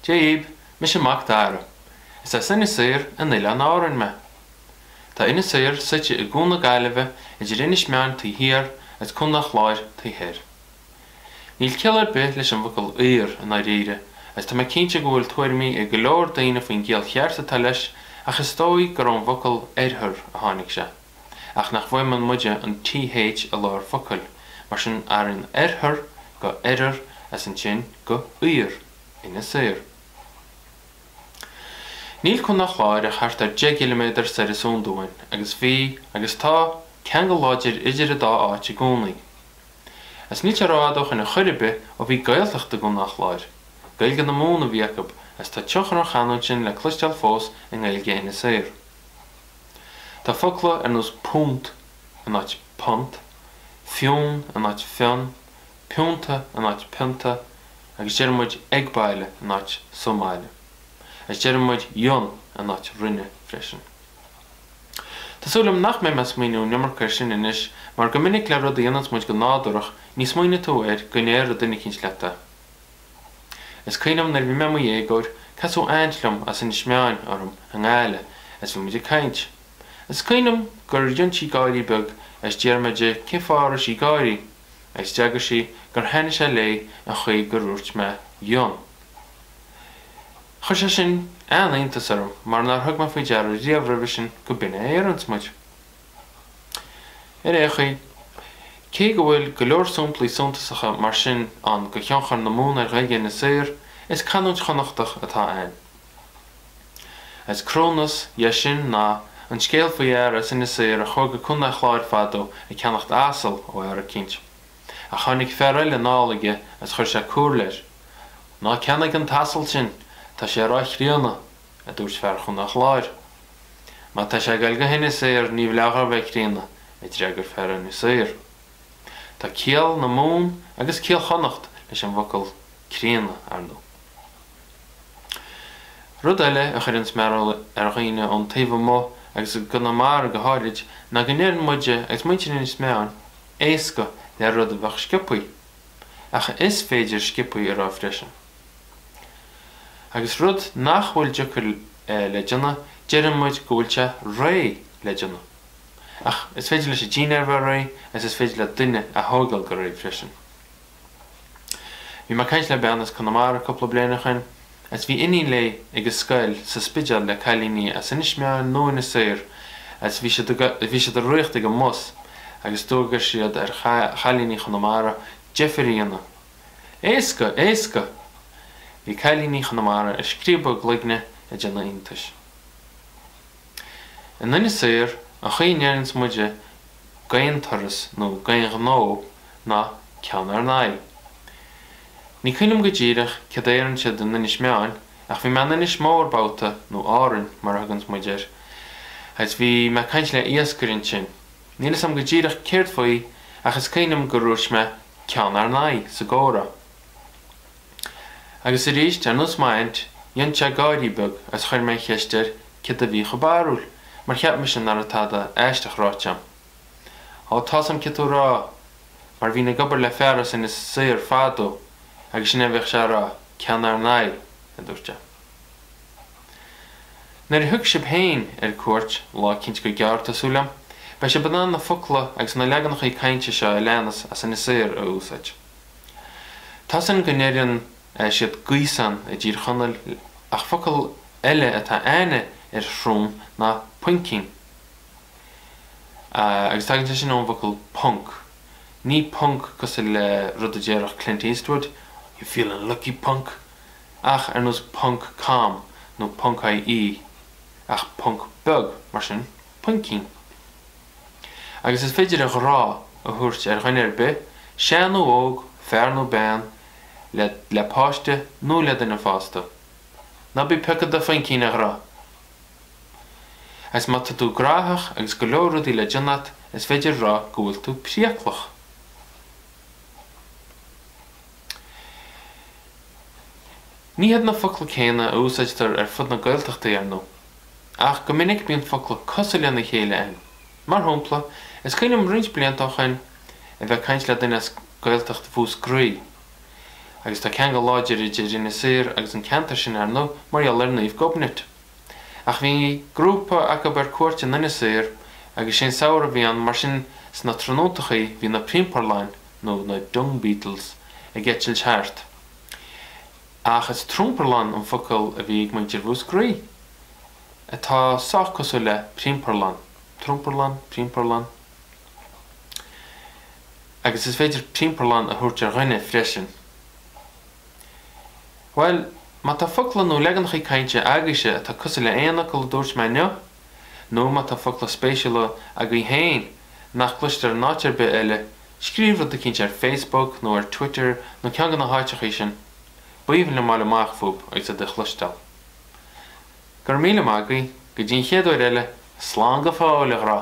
Dia dhaoib, mise Mac Dara. Is as Inis Oírr in Oileáin Árainn mé. Tá Inis Oírr suite i gCuan na Gaillimhe idir Inis Meáin taobh thiar agus Contae an Chláir taobh thoir. Níl ciall ar bith leis an bhfocal 'oírr' i ndáiríre agus tá mé cinnte go bhfuil tuairimí ag go leor daoine faoin gciall cheart atá leis ach is dóigh gur ón bhfocal 'oirthear' a tháinig sé, ach nach bhfuaimeann muide an th i lár focail, mar sin athraíonn 'oirthear' go 'oirear' agus ansin go 'oírr'. Inis Oírr. Níl Contae an Chláir ach thart ar 10 gciliméadar soir is ón uainn agus bhí, agus tá, ceangal láidir idir an dá áit i gcónaí. Agus níl sé rófhada ó shoin ar chor ar bith ó bhí Gaeltacht i gContae an Chláir. Gaeilge na Mumhan a bhí acu agus tá tionchar an chanúint sin le cloisteáil fós i nGaeilge Inis Oírr. Tá focla ar nós púnt in áit punt, fionn in áit fionn, piúnta in áit pionta agus deireann muid ag baile in áit sa mbaile. Agus deireann muid rinn in áit rinne freisin. Tá súil agam nach mbeidh mé ag smaoineamh an iomarca air sin anois mar go minic le rud a dhéananns muid go nádúrach ní smaoineann tú air go ndéarfaidh duine eicínt leat é. Is cuimhin liom nuair a bhí mé i mo dhéagóir, casadh aint liom as Inis Meáin orm i nGaillimh agus bhí muid ag caint. Is cuimhin liom gur dhein sí gáirí beag agus d'iarr mé di cén fáth a raibh sí ag gáirí. agus d'fhreagair sí gur thaitnigh sé léi an chaoi gur dhúirt mé 'rinn'. Chuir sé sin an-iontas orm mar nár thug mé faoi deara riamh roimhe sin go b'in é a deireanns muid. Ar aon chaoi, cé go bhfuil go leor samplaí suntasacha mar sin ann de thionchar na Mumhan ar Ghaeilge Inis Oírr, is canúint Chonnachtach atá ann. Is cruthúnas dhe sin ná an scéal faoi fhear as Inis Oírr a chuaigh go Contae an Chláir fadó ag ceannacht asal ó fhear eicínt. Ach tháinig fear eile anall aige agus chuir sé comhairle air. Ná ceannaigh an t-asal sin, tá sé ró-chríonna, a dúirt fear Chontae an Chláir. Má tá sé ag goil go hInis Oírr ní bhleá dhó bheith críonna, a d'fhreagair fear Inis Oírr. Tá ciall na Mumhan agus ciall Chonnacht leis an bhfocal críonna, ar ndóigh. Rud eile a chuireanns mearbhall ar dhaoine ón taobh amuigh agus i gConamara go háirid ná go ndeireann muide agus muintir Inis Meáin éasca le rud a bheadh sciobthaí. Ach is féidir sciobthaí a rá freisin. Agus rud nach bhfuil deacair le déanamh, deireann muid go bhfuil sé réidh le déanamh. Ach is féidir leis an dinnéar bheith réidh agus is féidir le duine a thógáil go réidh freisin. Bhí mé ag caint le bean as Conamara cúpla bliain ó shoin agus bhí iníon léi ag an scoil sa Spidéal le cailíní as Inis Meáin nó Inis Oírr agus bhí siad bhí siad ag ritheacht ag an mbus agus d'fhógair siad ar chailíní Chonamara deifir a dhéanamh. Éasca! Éasca! Bhí cailíní Chonamara ag scríobadh a gcloigne ag déanamh iontais. In Inis Oírr, an chaoi a ndeireanns muide d'aon turas nó d'aon ghnó ná ceann ár n-aghaidh. Ní cuimhin liom go díreach céard a deireann siad in Inis Meáin ach bhí mé in Inis Mór babhta, nó Árainn mar a thuganns muid air, agus bhí mé ag caint le iascaire ansin. Níl 'fhios a'm go díreach céard faoi ach is cuimhin liom gur dhúirt mé ceann ár n-aghaidh sa gcomhrá. Agus arís, ar nós m'aint, dhein sé gáirí beag agus chuir mé an cheist air céard a bhí chomh barrúil, mar cheap mise nach raibh tada aisteach ráite a'm. Ó, tá's a'm céard tá tú a rá, mar bhínn ag obair le fear as Inis Oírr fadó agus sin é a bhíodh sé a rá, ceann ár n-aghaidh, a dúirt sé. Nuair a thiocfaidh sibh féin ar cuairt, lá eicínt go gearr, tá súil a'm, beidh sibh in ann na focla agus na leaganachaí cainte seo a leanas as Inis Oírr a úsáid. Tá's a'inn go ndeireann siad gaosán i dTír Chonaill ach focal eile atá aithne ar shrón ná puincín. Agus tagann sé sin ón bhfocal punk. Ní punk cosúil le rud a déarfadh Clint Eastwood, You feelin' lucky punk? ach ar nós ponc com nó ponc ie ach ponc beag, mar sin puincín. Agus is féidir a ghrá a thabhairt ar dhuine ar bith, sean nó óg, fear nó bean, le le páiste nó le duine fásta. Ná bí ag piocadh do phuincín, a ghrá! Agus má tá tú gnóthach agus go leor rudaí le déanamh agat, is féidir a rá go bhfuil tú priaclach. Ní hiad na focla céanna a úsáidtear ar fud na Gaeltachtaí, ar ndóigh. Ach go minic bíonn focla cosúil lena chéile ann. Mar shampla, is cuimhin liom roinnt blianta ó shoin a bheith ag caint le duine as Gaeltacht Mhúscraí. Agus tá ceangal láidir idir Inis Oírr agus an ceantar sin, ar ndóigh, mar gheall ar Naomh Gobnait. Ach bhí grúpa acu ar cuairt in Inis Oírr agus sé'n samhradh a bhí ann, mar sin sna tráthnóntachaí bhí na priompurláin, nó na dung beetles, ag eitilt thart. Ach is trumparlán an focal a bhí ag muintir Mhúscraí, atá sách cosúil le priompurlán. Trumparlán, priompurlán. Agus is féidir priompurlán a thabhairt ar dhuine freisin. Bhuel, má tá focla nó leaganachaí cainte agaibhse atá cosúil le aon fhocal a dúirt mé inniu, nó má tá focla spéisiúla agaibh féin nach gcloistear in áit ar bith eile, scríobh rud eicínt ar Facebook nó ar Twitter nó ceann de na háiteachaí sin. B'aoibhinn liom fháil amach fúib agus iad a chloisteáil. Go raibh míle maith agaibh, go dtí an chéad uair eile, slán go fóill, a ghrá!